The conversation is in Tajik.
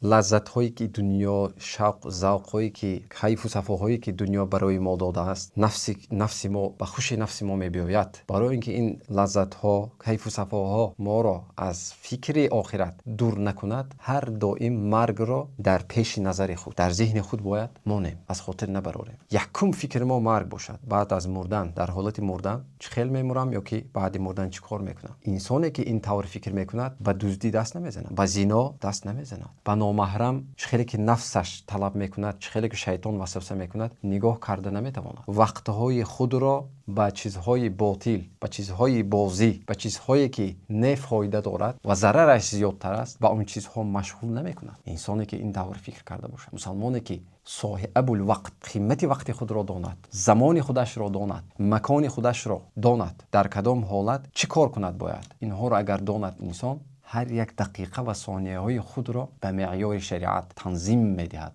Лаззатҳое ки дунё, шавқ завқҳое ки, кайфу сафоҳое ки дунё барои мо додааст, нафси мо ба хуши нафси мо мебиёяд. Барои ин ки ин лаззатҳо, кайфу сафоҳо моро аз фикри охират дур накунад, ҳар доим маргро дар пеши назари худ, дар зеҳни худ бояд монем, аз хотир набарорем. Якум фикри мо марг бошад. Баъд аз мурдан, дар ҳолати мурдан чӣ хел мемурам ё ки баъди мурдан чӣ кор мекунам? Инсоне ки ин тавр фикр мекунад, ба дуздӣ даст намезанад, ба зино даст намезанад, ба номаҳрам, чӣ хеле ки нафсаш талаб мекунад, чӣ хеле ки шайтон васваса мекунад, нигоҳ карда наметавонад. Вақтҳои худро ба чизҳои ботил, ба чизҳои бозӣ, ба чизҳое ки не фоида дорад ва зарараш зиёдтар аст, ба он чизҳо машғул намекунад. Инсоне ки ин тавр фикр карда бошад, мусалмоне ки соҳибул вақт, қимати вақти худро донад, замони худашро донад, макони худашро донад, дар кадом ҳолат чӣ кор кунад бояд, инҳоро агар донад инсон, ҳар як дақиқа ва сонияҳои худро ба меъёри шариат танзим медиҳад.